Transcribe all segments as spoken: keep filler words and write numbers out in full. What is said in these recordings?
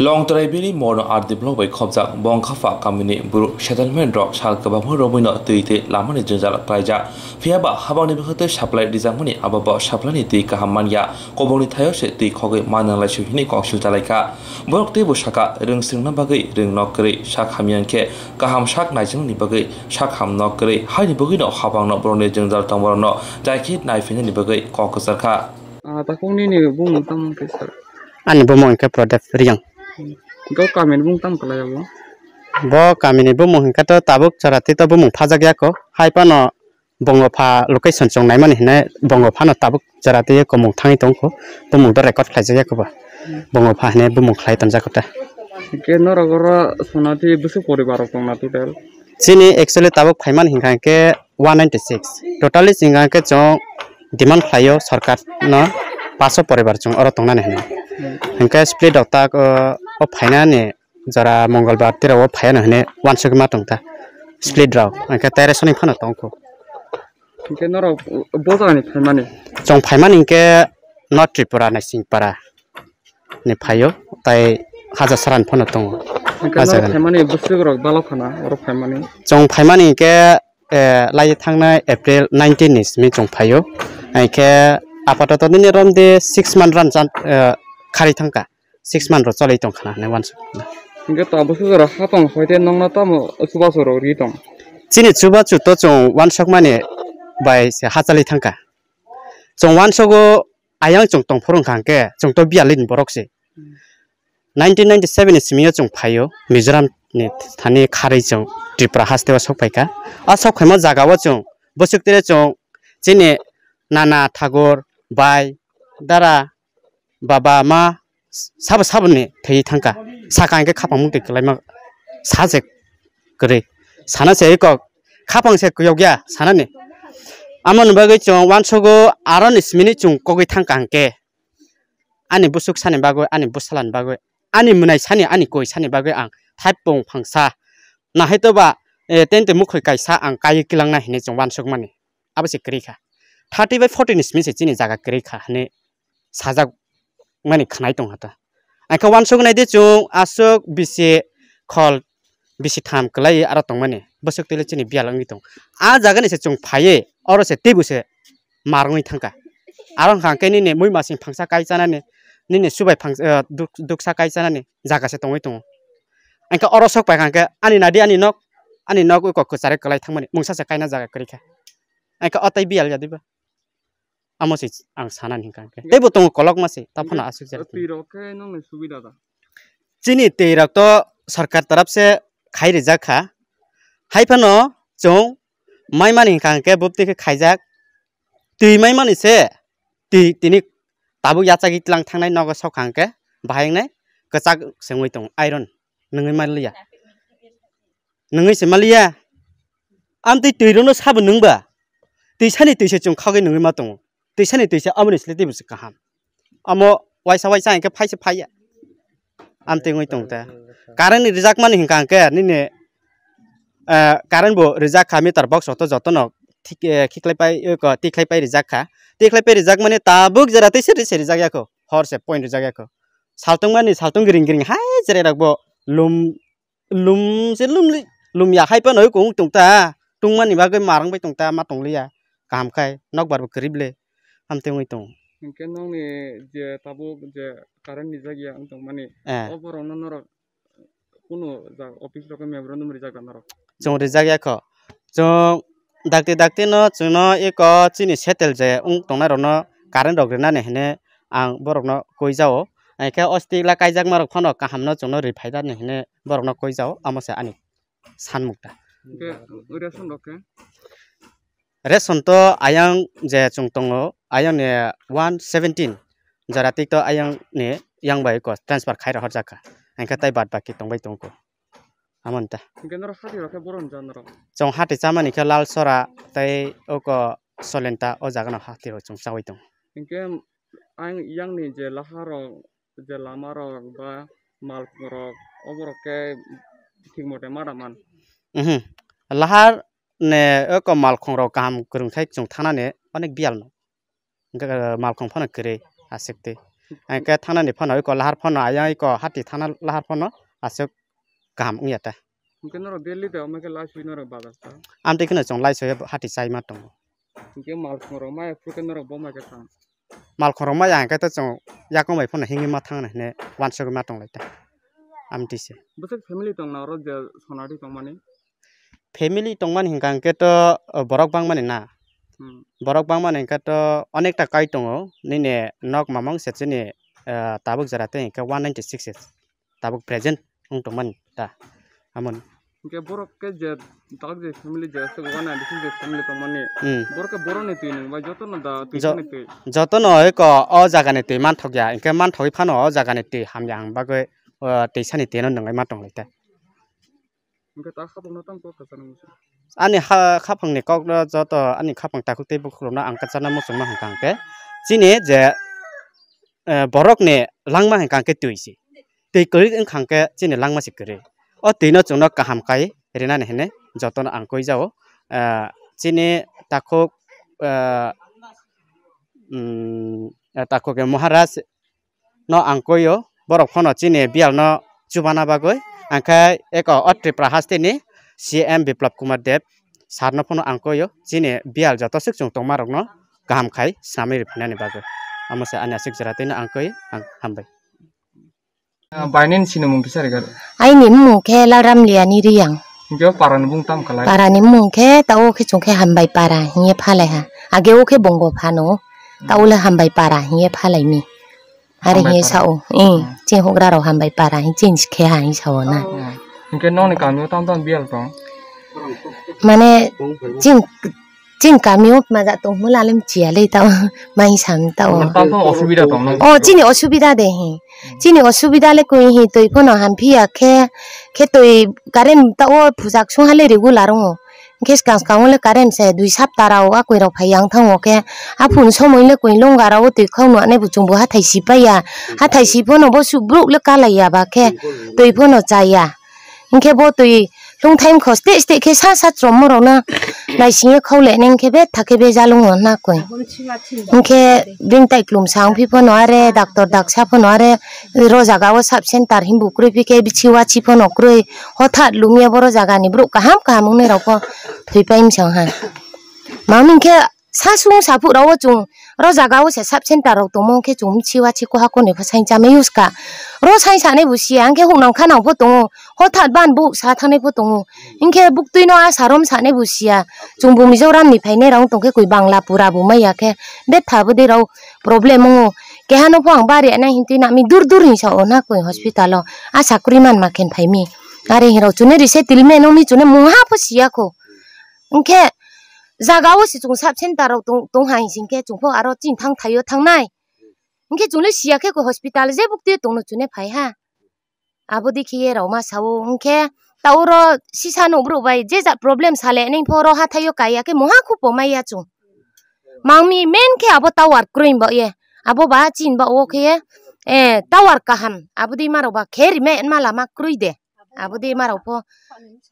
Longtrai bini morno R D block bai khopjak Bongkhafa kamini bru settlement rok sal kwbangma romwino twi tei lamani jwnjal klaijak. Phiyaba habangni bwkhwtwi supply rijakmani ababo supply ni twi kaham manya, kobongni thaio se twi khogwi manang laisio hwnwi kok silchalaikha. Borok teibo sakha, rwng swrwngna bagwi rwng nok kwrwi, sak hamya hwnkhe kaham sak naijaknani bagwi sak ham nok kwrwi, haini bagwino habangno borokni jwngjal tongmarokno jaikhe naiphinani bagwi kok kwcharkha. Ah, takhuk nini bumung tamo khe sir? Ani bumung hwnkhe Prodep Riyang. Hmm. Bo kamini bumung tamo kwlai abo? Bo kamini bumung hwnkhe to tabuk chora tei to bumung phajak yako. Hai phano Bongopha location chwng naimani hinwi Bongophano tabuk chora tei komung thangwi tongkho. Bumung do record khlaijak yako ba. Hmm. Bongopha hinwi bumung khlai tonjak kho ta. Hwnkhe norok oro sona tei bwswk poribar rok tongna total? Chini actually tabuk phaimani hwnkha hwnkhe one ninety six. Totally chwng hwnkha hwnkhe chwng demand khlaio sorkarno paso poribar chwng oro tongnani hinwi. Hmm. Hwnkhe split rok tak, o, o phainani jora Mongolbar tei rok o phaiano hinwi uansukma tongta. Split rok hwnkhe tereso ni phano tongkho. Hwnkhe norok bo jagani phaimani? Chwng phaimani hwnkhe North Tripura Naisingpara ni phaio, tai Hajasaran phano tongo. Hwnkhe norok phaimani bwswk rok balo khana oro phaimani? Chwng phaimani hwnkhe, eh, lai thangnai April nineteen ni simi chwng phaio. Hwnkhe apatoto nini romde six month ran chan, eh, khari thangkha. Six month rok cholwi tongkha na hinwi uansuk. Hwnkhe tabuk sujaro hapang hoite nokno tamo chubachu rok ri tong? Chini chubachu to chwng uansukmani bai se hachali thangkha. Chwng uansugo ayang chwng tongphuru wngkha hwnkhe chwng to biyalini borok se. Hmm. Nineteen ninety seven ni simi o chwng phaio Mizoram ni thani kharwi chwng Tripura haste o sok phaikha. A sok phaima jaga o chwng bwswk tere chwng chini nana thagur bai dara baba ma sabo saboni thwi thangkha. Saka hwnkhe khapang mukti kwlaima sa se kwrwi. Sana se kok khapang se kuyok ya sanani. Amoni bagwi chwng uansugo aroni simini chwng kogwi thangkha hwnkhe ani bwswk sani bagwi, ani bwsalani bagwi, ani mwnai sani, ani koi sani bagwi ang thaipung phangsa. Nahai to ba, eh, tente mukhoi kaisa ang kaiwi kilangnai hinwi chwng uansukmani. Abo se kwrwi kha. Thirty by forty ni simi se chini jaga kwrwi kha hinwi sajak mani khwnai tong kha ta. Ang khe uansuk nai di chwng aswk bisi khol bisi tham kwlai aro tongmani. Bwswk twi le chini biyal wngwi tong. A jaga ni se chwng phaiwi oro se teibo se mar wngwi thangkha. Aro wngkha hwnkhe nini muimasing phangsa kai chanani, nini subai phangsa, eh, duk-, duksa kai chanani jaga se tongwi tongo. Ang khe oro sok pai kha hwnkhe ani nadi ani nok, ani nok ui kok kwchari kwlai thangmani mungsa se kaina jaga kwrwi kha. Ang khe o tei biyal ya diba? Amo se ang sanani hwnkha hwnkhe. Teibo tongo kolokma se, ta phano aswk jak. Twi rok khe nongni subida da? Chini twi rok to sarkar tarap se khai rijak kha. Hai phano chwng mai mani hwnkha hwnkhe bupti khe khaijak. Twi mai mani se, twi tini tabuk yachagwi tlang thangnai nogo sok kha hwnkhe bahai wngnai kwchak se wngwi tongo iron. Nungwi manliya. Nungwi se manliya. Amtwi twi rokno sabo nungba. Twi sani twi se chwng khagwi nungwi ma tongo. Twi sani twi se amoni sle teibo se kaham. Amo waisa waisa hwnkhe phai se phaiya. Amtwi wngwi tongo ta. Current ni rijakmani hwnkha hwnkhe nini, eh, current bo rijak kha meter box rok to jotono thik, eh, khiklai pai, eh, ko, tikhlai pai rijak kha. Tikhlai pai rijakmani tabuk jera tei seri seri rijak yakho. Hor se point rijak yakho. Saltwngmani saltwng gring gring hai cherai rok bo lum lum se lum li, lum ya hai phano kung tung ta, tungmani bagwi marang bai tung ta, ma tong liya. Kaham khai nokbar bo kwrwi ble, amtwi wngwi tongo. Hinkhe nokni je tabuk je current ni jak ya wng tongmani, eh, o borokno norok kunu ja-, office rok memorandum rijak da norok? Chwng rijak ya kho. Chwng dakti dakti no chwngno eko chini settle je wng tongnai rokno current rok rinani hine ang borokno koi jao. Hingke o stick la kaijakma rok phano kaham no chwngno ri phaidani hine borokno koi jao, amo se ani sanmung ta. Hingke ration rok khe? Ration to ayang je chwng tongo, ayang ni one seventeen jora tik to ayang ni yang bai ko transfer khai rohorjak kha. Hingke tai bad baki tongbai tongo. Amo ta. Hingke norok hati rok khe boron ja norok? Chwng hati chamani khe Lalsora tei oko Solenta o jaga no hati rok chwng chaui tongo. Hingke ang yang ni je lahar rok, je lama rok ba malkhung rok, oborok khe thik mote ma da man? Mhm. Lahar ne oko malkhung rok kaham kwrwng khai chwng thanani onek biyal no. Hingke, eh, malkhung phano kwrwi aswk twi. Hingke thangnani phano iko lahar phano ayang iko hati thangna lahar phano aswk kaham wngya ta. Hingke norok daily de omo khe lai sui norok bazar ta? Amtwi kheno chwng lai sui hati chai ma tongo. Hingke malkhung rok maya phuru khe norok bo mai khe thang? Malkhung rok maya hingke to chwng yakung bai phano himwi ma thang hwnwi uansugwi ma tong lai ta. Amtwi se. Bwswk family tong na oro je sonari tongmani? Family tongmani hingka hingke to, o, borok bangmani na. Hmm. Borok bangmani hingke to onekta kai tongo. Nini nok mamang se chini, eh, tabuk jora tei hingke one ninety six se tabuk present wng tongmani ta. Amoni. Hingke borok ke je tabuk je family je aswk one ninety six je family tongmani. Hmm. Borok ke borokni twi nung bai jotono da twi Jo-, sani twi. Jotono eko o jagani twi manthokya, hingke manthogwi phano o jagani twi hamya ang bagwi, o, twi sani twi no nungwi ma tong lai ta. Hingke ta khapangno tamo kok kwchangma muchung? Ani ha, khapangni kokno joto ani khapang takhuk tei bukhukrokno ang kwchangma muchungma hwnka hwnkhe, chini je, eh, borokni langma hwnka hwnkhe twi se. Twi kwrwi wngkha hwnkhe chini langma se kwrwi. O twino chwngno kaham kai rinani hinwi jotono ang koi jao. Eh, chini takhuk, eh, mm, takhuk Maharaj no ang koi o, borok phano chini biyal no chubana bagwi, angkhe eko o Tripura haste ni C M Biplab Kumar Deb sir no phano ang koi o, chini biyal joto swk chwng tongma rok no kaham khai swnamwi rwphainani bagwi. Amo se ani aswk jora twi no ang koi o, ang hambai. Ah, bainini sinimung kisa rwgwk. Aini mung khe Lalram Liani Riyang. Hingke o parani bung tamo khalai? Parani mung khe tao khe chwng khe Hambai Para hinye phalai ha. Age o khe Bongo phano. Hmm. Tao le Hambai Para hinye phalai mi. Are Hambai hinye Para. Sao. Eh, hmm. Chini hugra rok Hambai Para hin change khe ha hin sao na. Hmm. Hingke nokni kami o tamo tamo biyal tong? Mane chini, chini kami o maja tong mula le mchiya le tao mai sam tao. Tamo tamo osubida tong no? O chini osubida de he. Chini osubida le koi hi twi phano hamphiya khe, khe twi current ta o phujak sung ha le regular wngo. Hingke swkang swkang o le current se dui sapta rok a koi rok phai yang thango khe. A phun somoi le koi longa rok o twi khau nung nai bo chwng bo hathai si paiya. Hathai si phano bo subruk le kalaiya ba khe twi phano chaya. Hingke bo twi lungthai wngkha steh steh khe sa sa chomorokno naisingye khauleneng khe betha khe bejalwngo hwnna koi. Hingke bini tai klumsa wngphi phano are doctor daksa phano are ro jaga o sub center himbo kwrwi phi khe bithi wachi phano kwrwi hothat lumya boro jagani borok kaham kaham wngnairokbo thwipai msang ha. Mangmi khe Sasung saphuk rok o chwng ro jaga o se sub center rok tongmo khe chwng mchiwa chiko hakoni pha saing chamai use ka. Ro saing sanai bo siya hwnkhe huknang khanang pho tongo. Hothat ban bo sa thangnai pho tongo. Hwnkhe buktwi no asa rom sanai bo siya. Chwng bo Mizoram ni phainai rok tongkhe koi Bangla pura bo maya khe betha bwdwi rok problem wngo. Keha no pho ang bari anai hintwi nami dur dur hinsa o na koi hospital o. Asa kwrwi man ma khe phaimi. Are hinrok chwngno resettlement wngmi chwngno mungha pho siya kho. Hwnkhe jaga o se chwng sub center rok tong, tong hai sing khe chwng pho aro chini thang thaio thangnai. Hwnkhe chwng le siya khe ko hospital je bukti tongno chwngno phai ha. Abo dikhi ye rok ma sao hwnkhe ta oro sisa no borok bai je ja problem sale neng pho oro hathaio kaiya khe moha khupo maiya chwng. Mangmi main khe abo tower kwrwi ba ye. Abo ba chini ba o khe, eh, tower kaham. Abo di ma rok ba khe rime ma lama kwrwi de. Abo di ma rok pho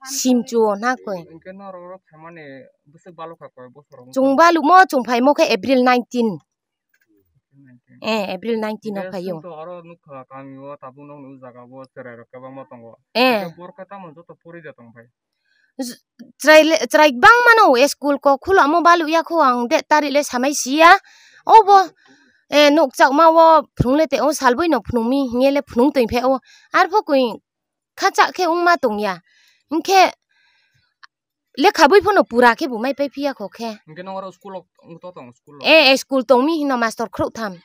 simchu o na koi. Hwnkhe norok oro phaimani bwswk balokha koi bosor wngkha? Chwng balukmo chwng phaimo khe April nineteen. Nineteen. Eh, April nineteen o phaio. Hwnkhe chwng to oro nukha kami o tabuk nokni o jaga o chwrai rok kwbangma tongo. Eh. Hwnkhe borok khe tamo joto pori de tong phai? J-, chwrai le, chwrai bangmano school kok khulamo balukya kho ang date tarik le samai siya. Obo, eh, nukjakma o phunuk le te o salbui no phunukmi hinye le phunuk tong phe o. Arpho koi khacha khe wngma tongya. Hwnkhe lekha bui phano pura khe bo mai pai phiya kho khe. Hwnkhe nang oro school o wng to tong school o? Eh, eh, school tongmi hino master khrouh tham.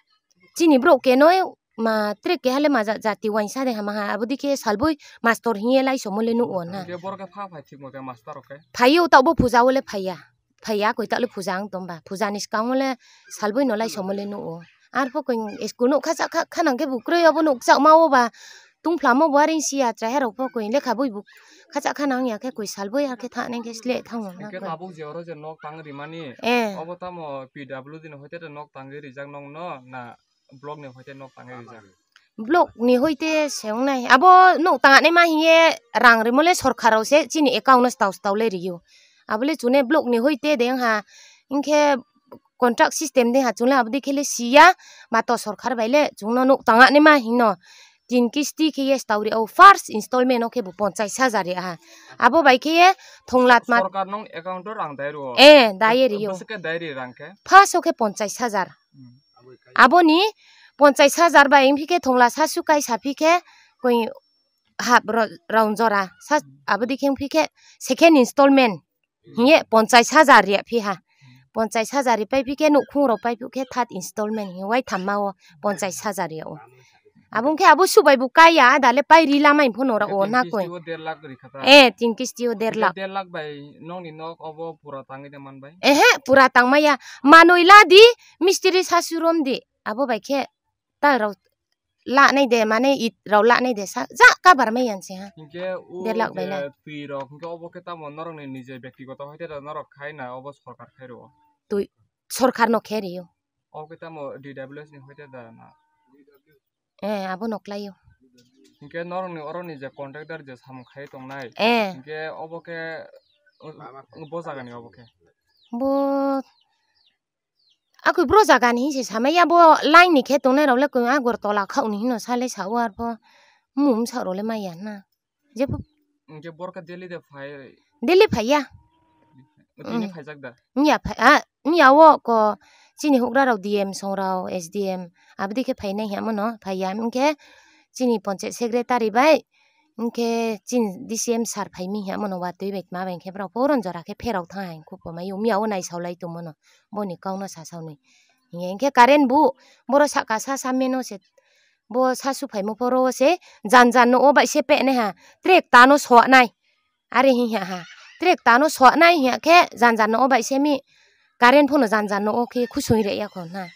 Chini borok kenoi ma tre keha le ma ja-, jati uaisa de hama ha. Abo dikhe salbui master hiye lai somo le nugo na. Hwnkhe borok khe pha phai thikma khe master rok khe? Phaio ta bo puja o le phaiya. Phaiya koi ta le puja wng tong ba. Puja ni swkang o le salbui no lai somo le nugo. Arpho koi school no khacha kha, khanang khe bo kwrwi obo nukjakma o ba. Tungphla mo bo aring siya chahai rok pho koi lekha bui bo khacha khanang ya khe koi salbui hakhe thaneng khe sle thango na koi. Hwnkhe tabuk je oro je nok tang rimani, eh, obo tamo P W D ni hoite nok tangwi rijak nokno na block ni hoite nok tangwi rijak? Block ni hoite se wngnai. Abo nok tangnai ma hiye rang rimo le sorkar rok se chini account no stao stao le riyo. Abo le chune block ni hoite de wngha. Hwnkhe contract system de ha chwng le abo dei khe le si ya, ma to sorkar bai le chwng no nuk tang ani ma hino. Tin kisti khe yes tauri o first installment o khe bo ponchais hajar ya ha. Abo bai khe ye thonglat ma Sorkar nong account o rang dai rio. Eh, dai rio. Bwswk khe dai ri rang khe? First o khe ponchais hajar. Hmm. Aboni ponchais hajar bai wngphi khe thongla sasu kai saphi khe koi hap ro-, round jora sa abo dei khe wngphi khe second installment. Hiye ponchais hajar riya phi ha. Ponchais hajar ri pai phi khe nukhung rok pai phi khe third installment hi wai thamma o ponchais hajar riya o. Abong khe abo subai bo kaya, ada le pai ri lamai phono ra o na koi. Tin kisti o der lakh ri kha ta? Eh, tin kisti o der lakh. Der lakh bai nokni nok obo pura tangwi de man bai? Ehe, pura tangmaya. Manoi la di, mistiri sasu rom di. Abo bai khe ta rok la nai de, mane it rok la nai de sa, ja kabar mai yan se ha. Hinkhe o Der lakh bai je lai. Twi rok, hinkhe obo khe tamo norokni nije bektigoto hoite da norok khai na, obo sorkar khai rwo? Twi, sorkar no khe rio. Obo khe tamo D W S ni hoite da na? Eh, abo no klai o. Hinkhe norokni oroni je contractor je samung khai tongnai, Eh. Hinkhe obo khe, o, bo jagani obo khe? Bo Akoi bro jaga ni hinse samaya bo line ni khe tongnai rok le koi Agartala khao ni hino sa le sa o arpho mum sa rok le maya na. Jepho Hinkhe borok khe daily de phai? Daily phaiya. Tini Mm. phaijak da? Miya phai, ah, miya o ko chini hugra rok D M song rok S D M abdi khe phainai hamo no phaiya hinkhe chini panchayat secretary bai Hinkhe chini D C M sir phai mi hiya mono watwi bai tma bai hinkhe borok poron jora khe pherok thang hai khupo mai miya o nai saulai tongmo no boni kok no sa sauni. Hinkhe current bu boro saka sa sa meno se bo sa su phaimo poro se jan jan no o bai se pehne ha trek ta no so nai are hiya ha trek ta no so nai hiya khe jan jan no o bai se mi current phono jan jan no o khe khusui re ya kho na.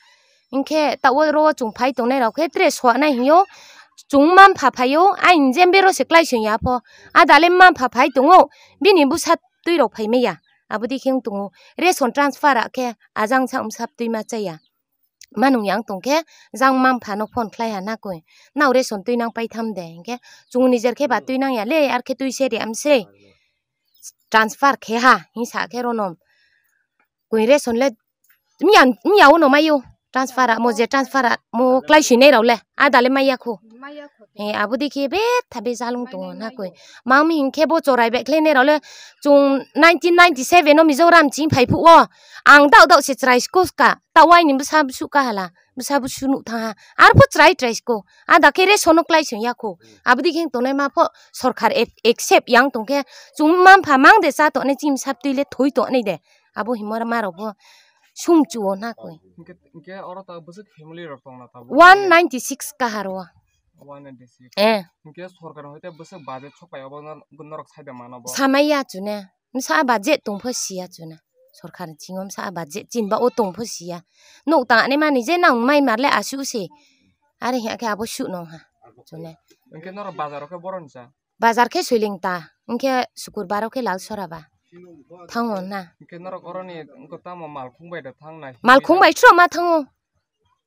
Hinkhe ta o ro chwng phai tongnai rok khe tre so nai hiyo chwng mampha phaio aini jembe ro se klai song ya pho. A dale mampha phai tongo bini bwsa twi rok phai maya abodi khe wng tongo ration transfer a khe ajang sa wng sap twi ma chaya. Manung yang tong khe jang mampha no phone khlai ha na koi nao ration twi nang pai tham de hinkhe chwng nijer khe ba twi nang ya le ar khe twi se ri am se transfer khe ha hinsa khe ronom. Koi ration le miya, miya uno mayo transfer a mo je transfer a mo klai sui nai rok le a dale maya kho. Maya kho. He abo dikhe betha be jalung tongo na koi. Mami hinkhe bo chorai bai khlai nai rok le chung nineteen ninety seven o Mizoram ching phai phuh o ang dao dao se chwrai sko ka ta wai ni bwsa bwswk ka hala bwsa bwswk nuk tha ha arpho chwrai chwrai sko a da khe ration o klai sui ya kho. Abo dikhe tongnai ma pho sorkar ac-, accept yang tong khe chung mampha mang de cha tongnai chini bwsa twi le thoi tongnai de. Abo himora ma rok bo sum chuo na koi. Hinkhe, hinkhe oro ta bwswk family rok tongna tabuk? One ninety six kahar o. One ninety six. Eh. Hinkhe sorkar hoite bwswk budget sok pai obo nor-, norok sai da mano bo? Samai ya chune. Bwsa budget tong pho siya chune. Sorkar ni chingo bwsa budget chinba o tong pho siya. Nuk tang ani mani je nang mai mar le asu se. Are hiya khe abo suh nong ha. Chune. Hinkhe norok bazar o khe boron cha? Bazar khe Soilingta, hinkhe Sukurbar o khe Lalsora ba thango na. Hinkhe norok oroni wngkha tamo malkhung bai da thangnai? Malkhung bai sro ma thango.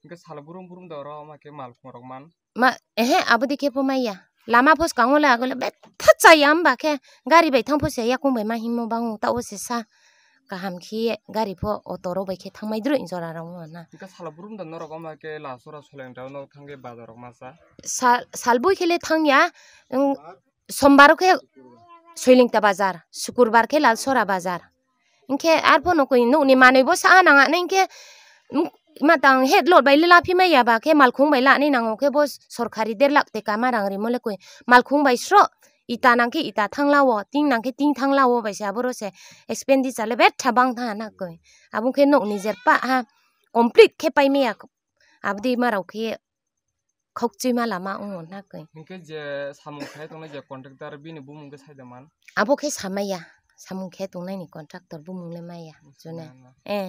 Hinkhe sal brum brum da oro ma khe malkhung rok man? Ma, ehe, abo dikhe pho maya. Lama pho swkango le agole betha chaya hamba khe gari bai thang pho se yakung bai ma himmo bango ta o se sa. Kaham khe gari pho auto rok bai khe thangmai droi jora rok wngna. Hingke salo brum da norok omo khe Lasora Soilingta o norok thangwi bazar rok masa. Sal, sal bui khe le thangya, wng, Sombar o khe Soilingta bazar, Sukurbar khe Lalsora bazar. Hingke arpho nokni, nokni manwi bo sa nang ani hingke, wng, matang head load bai le laphi maya ba khe malkhung bai lani nango khe bo sorkari der lakh teka ma rang rimo le koi malkhung bai sro. Ita nangkhe ita thangla o, ting nangkhe ting thangla o, bai se aboro se expenditure le betha bang tha na koi. Abo khe nokni jer pa ha complete khe pai maya, abdi ma rok khe khokchwi ma lama wngo na koi. Hinkhe je samung khai tongnai je contractor bini bumung khe sai da man? Abo khe samaya, samung khe tongnai ni contractor bumung le maya, chune. Na, na. Eh.